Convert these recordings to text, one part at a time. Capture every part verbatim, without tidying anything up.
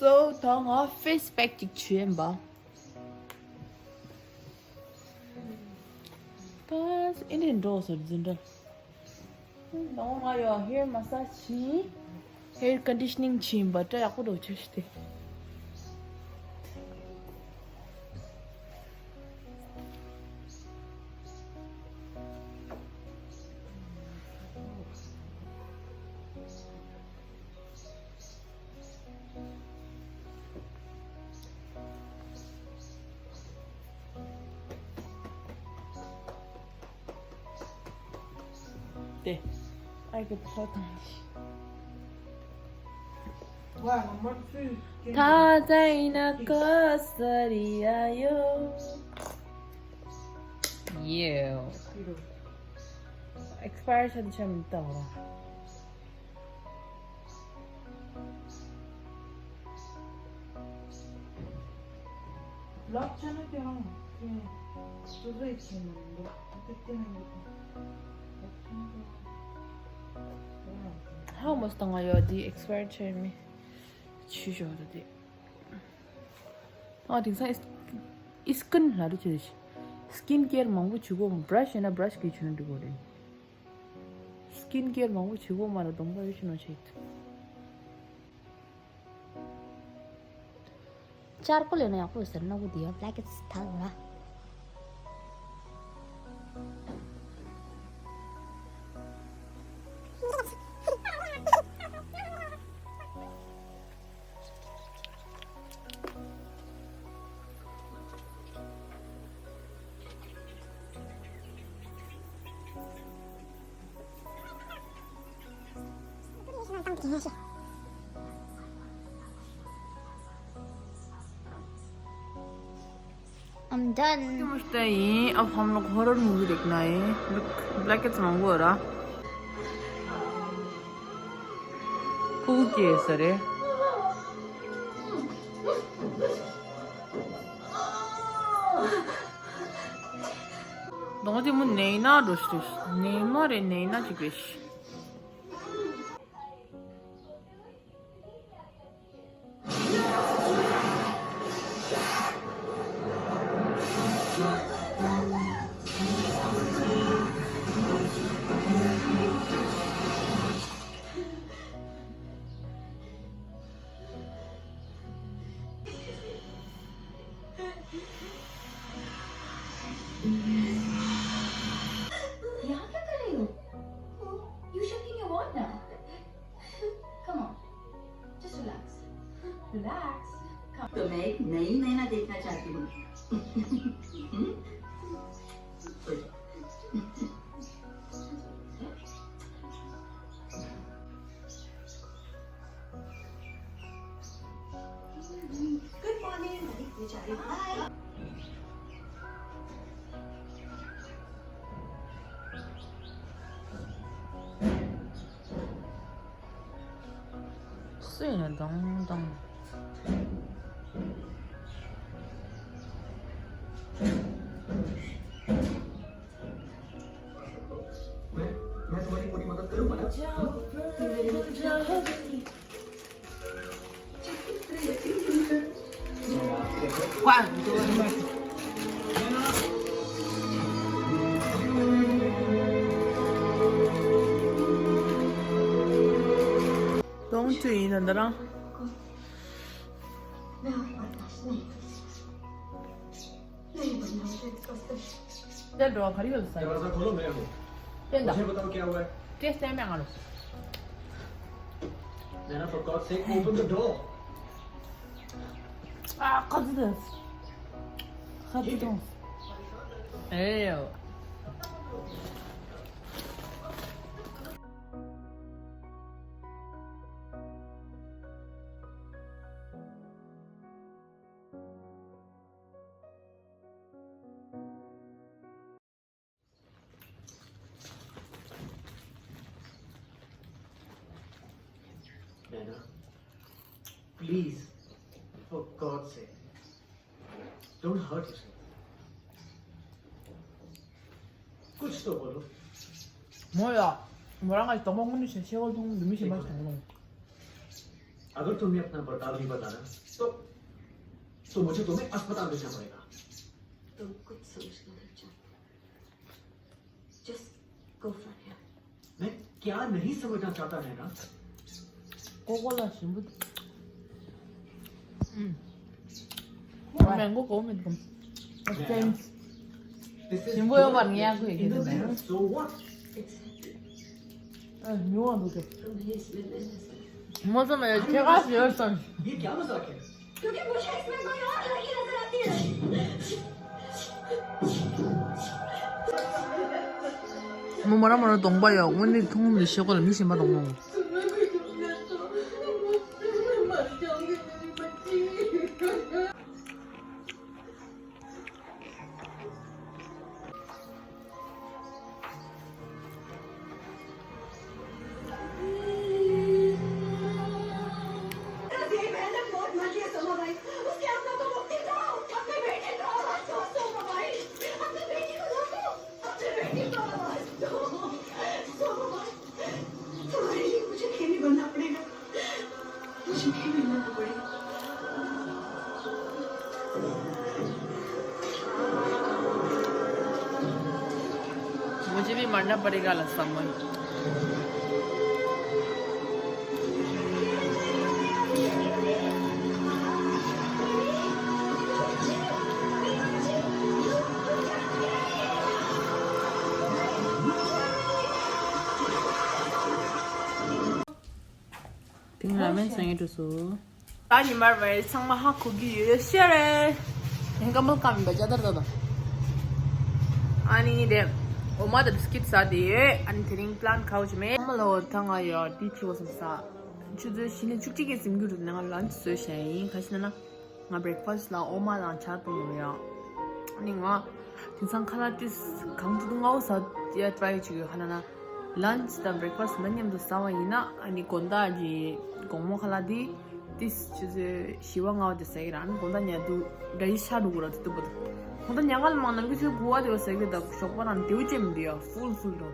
So ད་ང་face pack ཅིག་བྱས་ཡིན་པ། ད་ཨེ་འདྲ་འགྲོ་ཟེར་འཛིན་གྲྭ། ད་ང་ཡོད་hair massage བྱིན། Hair conditioning བྱིན་པ་འདྲ་ཡག་པོ་འགྲོ་ཆེ་ཤི་སྟེ། དེ། ཨའི་གི་ཕོ་དང་། ད་ཚ་ཡིན་ན་ཀ་ས་རི་ཡ་ཡོ། ཡེ། ཨེགས་པ་ཡར་ཆ་འདི་ཆ་མི་ལྟ་བ་ར། ལག་ཆ་ན་ཁྱེད་རང་ཁྱེད་ཚོ་རེ་ཆེ་མི་འདུག་དེ་དེ་ནས་འདུག་ཧ་མོ་སྟོང་བ་ཡོད་དེ་ཨེགས་པ་ཡར་ཆེ་མི་ཆུ་ཞོ་དེ་དེ། ཨ་དེང་སང་ཨིས་ཨིས་ཀིན་ལ་རུ་ཆེ་ཤི་སི་ཀིན་ཀེར་མང་པོ་བྱེད་དགོས། བྷ་ར་ཤི་ཡིན་ན་བྷ་ར་ཤི་གི་བྱེད་ན་འགྲིག་གོ་རེད། སི་ཀིན་ཀེར་མང་པོ་བྱེད་དགོས་མ་རེད། གདོང་པ་ཡོད་ཤི་ནོ་ཆེད། ཅར་ཀོ་ལེ་ན་ཡག་པོ་ཟེར་ན་བུ་དེ་ཡ་blackheads ཐག་ར། I'm done. ཡིན། ཨ་ཕམ་ལོག་ཧོ་རར་མུ་བི་རིག་ན་ཡིན། ལུག་blackheads མང་པོ་ར། ཁུག་ཀྱེ་ས་རེད། གདོང་དེ་མོ་ནེ་ན་འགྲོ་ཤི། ནེ་མ་རེད། ནེ་ན་ཅིག་རེད་ཤི། यहाँ क्या कर रही हो? You should be in your ward now. Come on, just relax. Relax. Come. तो मैं एक नई नैना देखना चाहती हूँ। हम्म? Good morning. Hi. སུ་ཡིན་ན་དང་དང་། གདོང་བཅུ་ཡིན་ན་འདི་རང་། དེ་འགྲོ་བ་ག་རེ་ཡོད་ས་རེད། दरवाजा खोलो, मैं हूँ। དེ་འདྲ། मुझे बताओ क्या हुआ है? དེ་སྟན་མེད་ང་རོ། Nana, for God's sake, open the door. ཨ་ཁ་ཚི་དེ། ཁ་ཚི་དང་། ཨེ་ཡོ། Nana, please, for God's sake, don't hurt yourself. कुछ तो बोलो। मोया, मोरंग आज तमो मुनि से सेवल तुम दुमी से मस्त हो। अगर तुमने अपना बर्ताव नहीं बदला ना, तो, तो मुझे तुम्हें अस्पताल भेजना पड़ेगा। तुम कुछ समझना नहीं चाहते। Just go from here. मैं क्या नहीं समझना चाहता, नैना? कोकोला शिंबुद। हम्म। मैंगो को मिनकम। Thanks. शिंबुद यो बार नहीं आको ये। So what? It's हappened. न्यू आंदो के। From his witness. मौसम है, क्या बात है, सर? ये क्या मजाक है? क्योंकि मुझे इसमें कोई और लड़की नजर आती है। མོ་མོ་རང་མོ་རང་གདོང་པ་ཡོད། དངོས་གནས་མཐོང་ལས་ཤེས་ཀོ་ལ་མི་གཞན་པ་གདོང་པ་མོ། तुम्हारे लिए मुझे खेल बनना पड़ेगा। मुझे खेल बनना पड़ेगा। मुझे भी मरना पड़ेगा, लस्सा मोई। དེང་ར་མེན་སང་ཡེ་འགྲོ་སོ། ད་ཉི་མར་བའི་ཚང་མ་ཧ་གོ་གི་ཡོད་ཤེས་རེད། ཡིན་ཀམ་མལ་ཀམ་ཡིན་པ་ཅ་དར་ད་ད། ཨ་ནི་དེ་འོ་མ་དང་བི་སི་ཀིཊ་ཟ་དེ་ཡོད། ཨ་ནི་དེ་རིང་པི་ལན་ཁའུ་ཅི་མེད། ཨ་མ་ལོ་ད་ང་ཡོད་དེ་ཆི་བོ་སམ་ས། ཆུ་ཚོད་བཞི་ནས་བཅུ་གཅིག་གི་ཟིན་རྒྱུ་རུ་ནང་ལན་ཆ་བཟོས་བཞག་ཡིན། ག་ཞིག་ན་ན། ང་བྷི་རེག་ཕ་སི་ལ་འོ་མ་དང་ཇ་བཏུང་ཡོད་ཡ། ཨ་ནི་ང་དེང་སང་ཁ་ལག་ཏིས་གང་དུ་དུ་ངའོ་ཟ་ཡ་ཊི་རའི་བྱེད་ཡོད། ཧ་ལ་ན་ལན་ཆི་དང་བྷི་རེག་ཕ་སི་མ་མཉམ་དུ་ཟ་བ་ཡིན་ན། ཨ་ནི་དགོང་དག་གི་དགོང་མོ་ཁ་ལག་དེ་ཏིས་ཆུ་ཚོད་བཞི་པ་ལྔ་པ་དེ་ཟ་གི་ར། ཨ་ནི་དགོང་དག་ཉལ་དུ་འདྲ་ཡི་ཤ་འགྲོ་གི་ར། དུ་དུ་པ་དུ་དགོང་དག་ཉལ་ཁ་ལ་མང་ནང་གི་ཆུ་དགུ་པ་དེ་བ་ཟ་གི་ད་ཞོགས་པ་རང་དེའུ་ཅེ་མི་འདི་ཡ་ཧྥུལ་ཧྥུལ་རོ།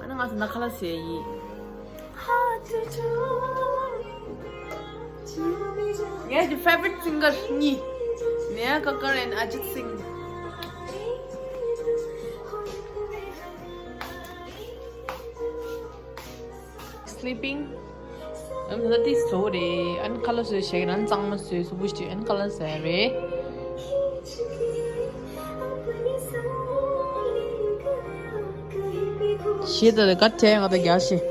ཨ་ནི་ང་ཚོ་ན་ཁ་ལག་ཟས་ཡིན། ངའི་ཕེ་ཝ་རི་ཊི་སིང་གར་གཉིས། ནེ་ཧ་ཀ་ཀར་ཨེན་ཨ་ཇིད་སིང་། སི་ལི་པིང་། ཨ་ནི་ད་ལྟ་དེ་བཟོ་རེད། ཨ་ནི་ཁ་ལག་བཟོས་བྱས་རང་གཙང་མ་བཟོས་སུ་བུ་ཞིག་ཨ་ནི་ཁ་ལག་ཟ་རེད། ཞེས་ད་ལྟ་ག་དྲན་ང་ད་རྒྱག་ཤེས།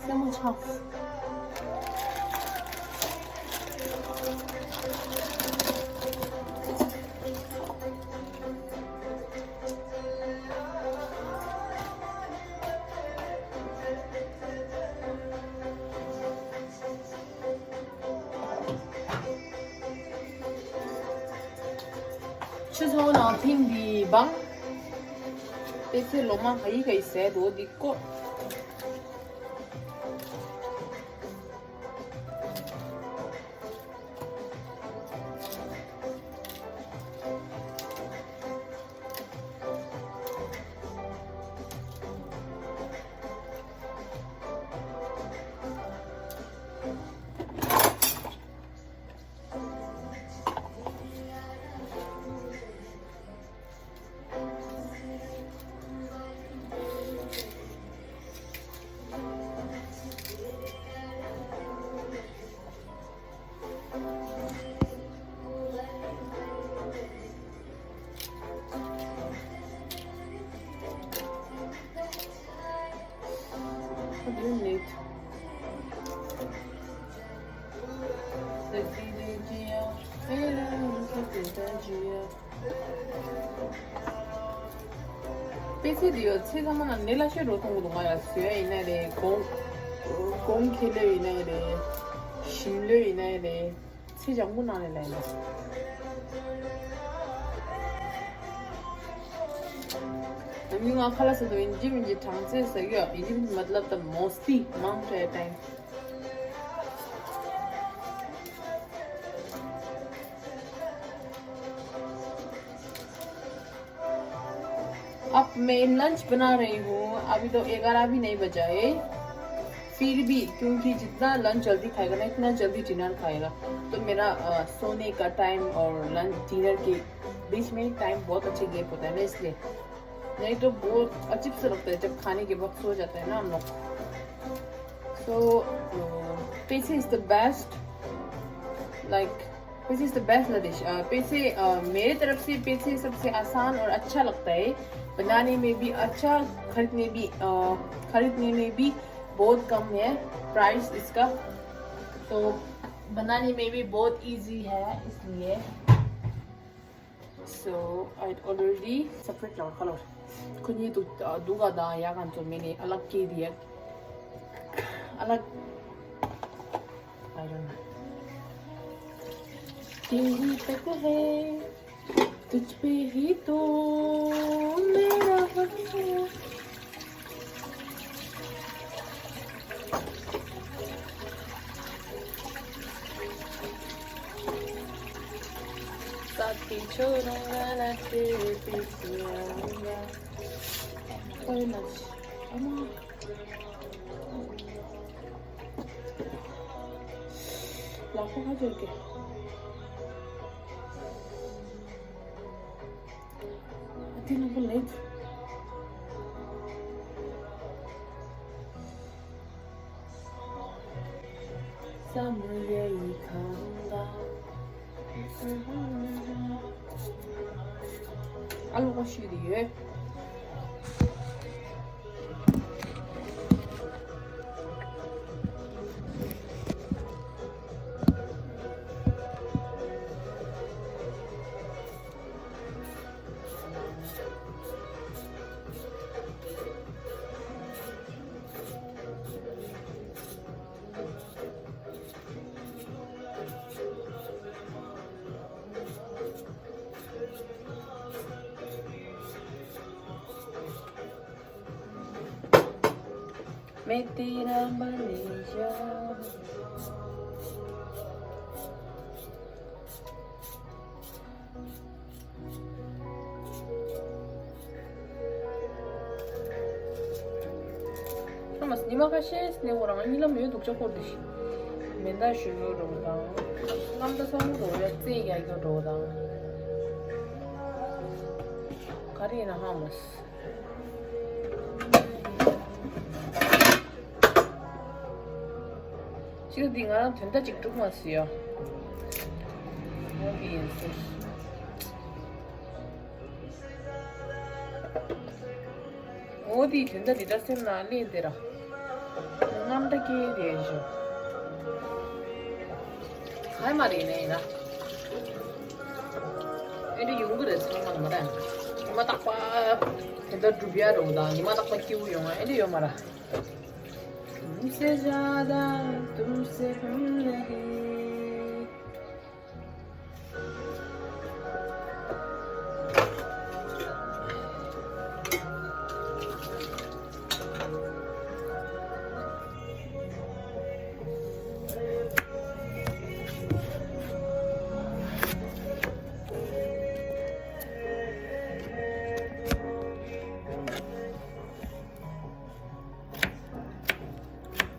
སེན་མོ་ཆགས། ཆུ་ཚོད་ནང་ཐིང་འདི་བང་། དེ་ཚེ་ལོ་མ་ག་ཡི་ག་ཡི་ཟས་དོ་འདི་ཀོ། པད་ཚལ་འདི་ཡོད་ཚད་ཚང་མ་ལ་ནད་ལ་ཤོད་འགྲོ་གཏོང་གི་འདུག་ང་ཡ་བཟོས་ཡ་ཡིན་ན་རེད། གོང་གོང་ཁེ་ལོས་ཡིན་ན་རེད། ཞིམ་ལོས་ཡིན་ན་རེད། ཚེ་ལྗང་གུ་ནང་ནས་ལེན་ན། ནམ་རྒྱུན་ང་ཁ་ལག་ཟ་དུས་ཡིན་གཅིག་མིན་གཅིག་གྲང་ཚལ་ཟ་གི་ཡོད། ཡིན་གཅིག་མིན་གཅིག་མ་ལབ་ད་མོ་སི་ཏི་མང་དྲགས་ཏེ། अब मैं लंच बना रही हूँ। अभी तो ग्यारह भी नहीं बजा है, फिर भी क्योंकि जितना लंच जल्दी खाएगा ना, इतना जल्दी डिनर खाएगा। तो मेरा अ, सोने का टाइम और लंच डिनर के बीच में टाइम बहुत अच्छे गैप होता है ना, इसलिए। नहीं तो बहुत अजीब सा लगता है जब खाने के बाद सो जाता है ना हम लोग। So, uh, pizza is the best. Like, pizza is the best dish. Uh, pizza, uh, मेरे तरफ से pizza सबसे आसान और अच्छा लगता है बनाने में भी। अच्छा, खरीदने भी, uh, खरीदने में भी बहुत कम है प्राइस इसका, तो बनाने में भी बहुत इजी है, इसलिए। So I already separate flour color. ཁོ་གཉིས་དུ་དུ་ག་དང་ཡ་ག་ཚོ་མེ་ནི་ཨ་ལག་ཀེ་དི་ཡ་ཨ་ལག I don't know. तेरी तक है, तुझ पे ही तो मेरा हक है। साथी छोड़ूंगा ना तेरे पीछे आऊंगा। कोई ना। अम्मा। लाखों का जोर के। अति नंबर लेट। ཨ་ལོ་ཀོ་ཤི་རི་ཡོད། मैं तेरा मैनेजर। ཨ་མ་ཉི་མ་ཁ་ཤས་ནས་ཁོ་རང་གཉིད་ལམ་ཡོད་འདུག་ཅག་ཁོར་དེ་ཞིག་མེ་མདའ་ཞུ་ཡོད་འགྲོ་དང་། རྔམ་མདའ་ཚོགས་འགྲོ་ཡ་རྩེ་རྒྱག་རྒྱུ་འགྲོ་དང་། ག་རེ་ཡིན་ན་ཧ་མ་སི། ཅིག་འདི་ང་རང་དོན་དག་ཅིག་འགྲུབ་མ་སོང་ཡ། འོ་འདི་ཡིན་ཟེར། འོ་འདི་དོན་དག་འདི་འདྲ་སེམས་ནང་སླེབས་འདི་ར། རྔམ་འདྲ་སྐྱེས་བསྡད་ཞོ། ཧའི་མ་རེད་ནས་ཡིན་ན། ཨེ་འདྲ་ཡོང་གི་རེད་ཚང་མ་མ་རེད། ཉི་མ་རྟག་པར་དོན་དག་འགྲུབ་ཡ་རེད་དང་ཉི་མ་རྟག་པར་སྐྱིད་པོ་ཡོང་ང་ཨེ་འདྲ་ཡོད་མ་རེད། तुमसे ज्यादा तुमसे हम नहीं।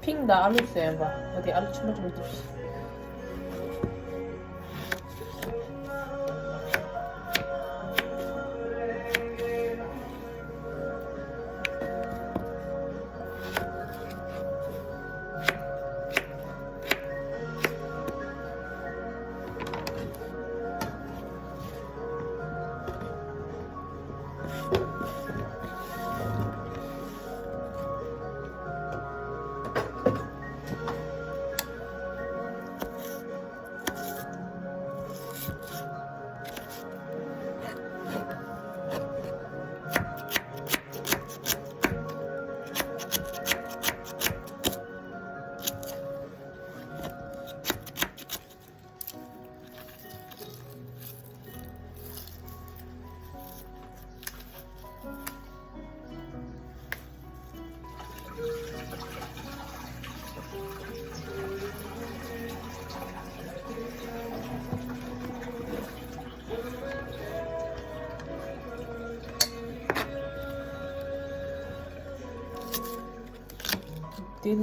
ཕིང་དང་ཨ་ལུ་ཟེར་བ། འོ་དེ་ཨ་ལུ་ཆུང་མ་ཆུང་མ་ཏོག་ཙམ། मेरा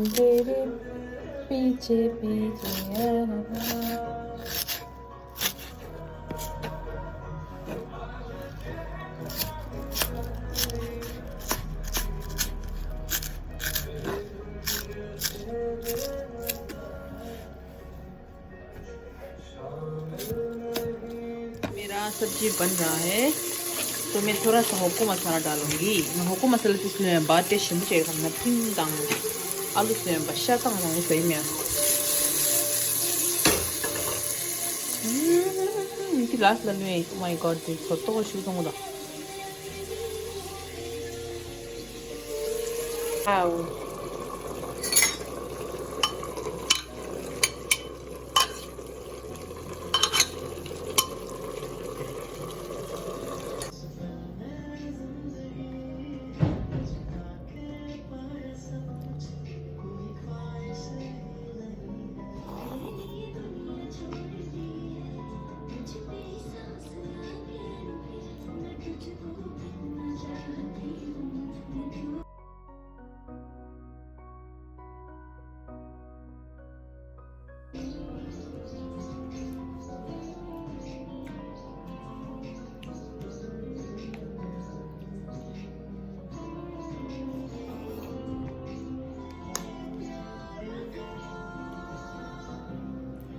सब्जी बन रहा है, तो मैं थोड़ा सा हुक्का मसाला डालूंगी। हुक्का मसाला तो इसलिए मैं बात टेस्ट मुझे हम ना पिंग दांग आलू से बशा तंग ना सही में। हम्म, इनकी लास्ट लग में, oh my God, दिस तो तो शुरू होगा। Wow.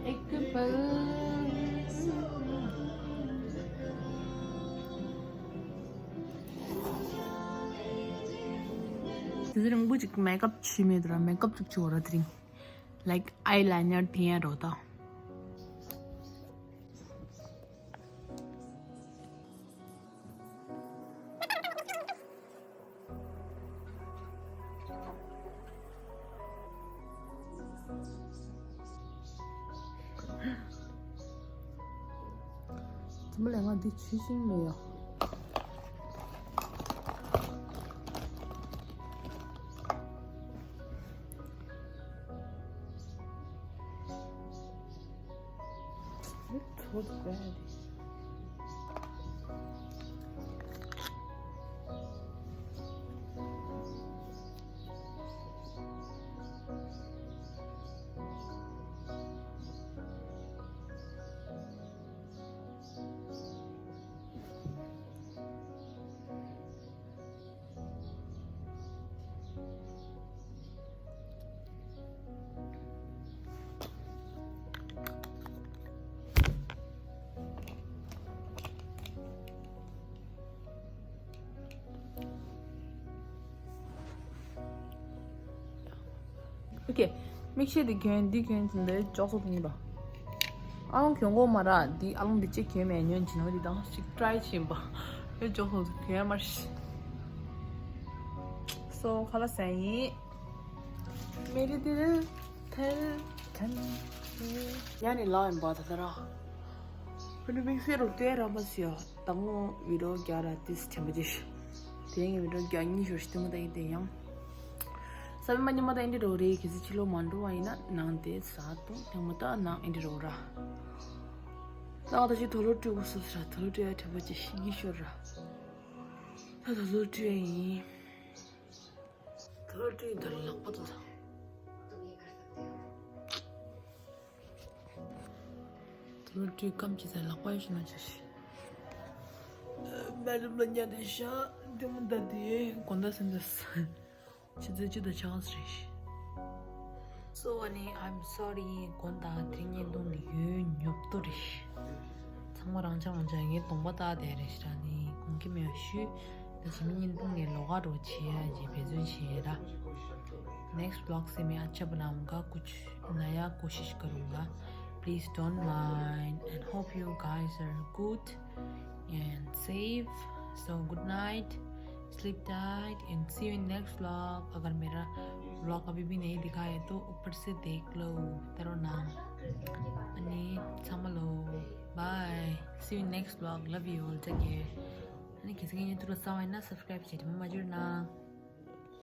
एक पल। དེ་རིང་པོ་ཅིག་མེག་ཨབ་བྱས་མེད་དུ་ར། མེག་ཨབ་ཅིག་བྱས་ར། དེ་རིང་ལའིཀ་ཨའི་ལའི་ནར་འཐེན་ཡ་རོ་ད། དེ་མ་ལས་ང་འདི་ཆུ་ཤིང་མེད་ཡ། It's so bad. ཨོ་ཀེ། མིག་ཤེལ་འདི་གྱོན། འདི་གྱོན་ཚུན་འདི་ཅོག་ཙེ་འཐུང་གི་འདུག་ཨ་ལོང་གྱོན་གོ་མ་ར། འདི་ཨ་ལོང་འདི་གཅིག་གྱོན་མེད། ཉོན་བྱིན་ནོ། འདི་དང་ཞིག་ཀྲའི་བྱིན་པ། ཨེ་ཅོག་ཙེ་གྱོན་མ་ཤི། སོ་ཁ་ལག་ཟ་ཡིན། མེ་རི་དེ་ཐལ་ཐན། ཡ་ནི་ལ་ཡིན་པ་ད་ད་ར། ཕུ་ནུ་མིག་སེ་རུ་ཏེ་ར་མ་སི་ཡ། དང་བི་རོ་རྒྱ་ར་ཏིས་ཆེན་པོ་ཅིག་དེ་ཡིན་བི་རོ་རྒྱ་གཉིས་ཤོར་ཤི་དེ་མོ་ད་ཡིན་དེ་ཡང་། ས་བི་མ་ཉི་མ་ད་ཨིན་དྲི་རོ་རེ། གལ་སྲིད་ཕྱི་ལོགས་མ་འགྲོ་བ་ཡིན་ན་ནང་དེ་ས་དུང་ཉི་མ་ད་ནང་ཨིན་དྲི་རོ་ར། ད་ང་ད་ཞིག་དོ་ལོ་སྤྲུལ་གོ་སོ་སོ་ར། དོ་ལོ་སྤྲུལ་ཡ་ཁྲ་པོ་ཅིག་གཉིས་ཤོར་ར། ད་དོ་ལོ་སྤྲུལ་ཡ་ཡིན། དོ་ལོ་སྤྲུལ་ཡིན་ད་ལག་པ་དོ་ད། དེ་ལོ་དུས་སྐམ་གྱི་ཚེ་ལག་པ་ཡོད་ཤི་ན་ཆ་ཤི། མེ་རི་ལ་ཉལ་དེ་ཤ་དེ་མོ་ད་དེ་དགོན་བདག་སེམས་དེ་ཆི་ཚེ་ཅི་ད་ཆགས་རེད་ཤི། So ཨ་ནི་I'm sorry། དགོན་བདག་དེ་རིང་བརྙན་ཐུང་འདི་ཡོད་ཉོབ་ཏོ་རེད་ཤི། ཚང་མ་རང་ཅག་རང་ཅག་ངའི་གདོང་པ་ལྟ་དེ་རེད་ཤི་ར། ནི་དགོངས་ཀྱི་མེད་པ་ཞུས། ད་ཕྱི་མི་བརྙན་ཐུང་ངའི་ལོགས་ཀ་འགྲོ་བྱེད་ཡ་ཇི་འབད་བརྩོན་བྱེད་ཡ་ར། Next vlog से मैं अच्छा बनाऊंगा, कुछ नया कोशिश करूंगा। Please don't mind and hope you guys are good and safe. So good night, sleep tight and see you in next vlog. अगर मेरा vlog अभी भी नहीं दिखा है तो ऊपर से देख लो, तरो ना। अनि छामलो। Bye. See you in next vlog. Love you all. Take care. अनि किसी के लिए थोड़ा सा है ना, subscribe कीजिए, मजूर ना।